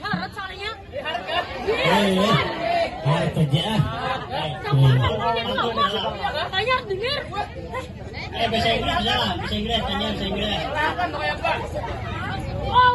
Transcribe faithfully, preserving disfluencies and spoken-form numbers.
Harus soalnya. Eh, harus aja. Sama. Katanya harus dengar. Eh, bahasa Inggris bisa lah, bahasa Inggris, tanya bahasa Inggris. Oh,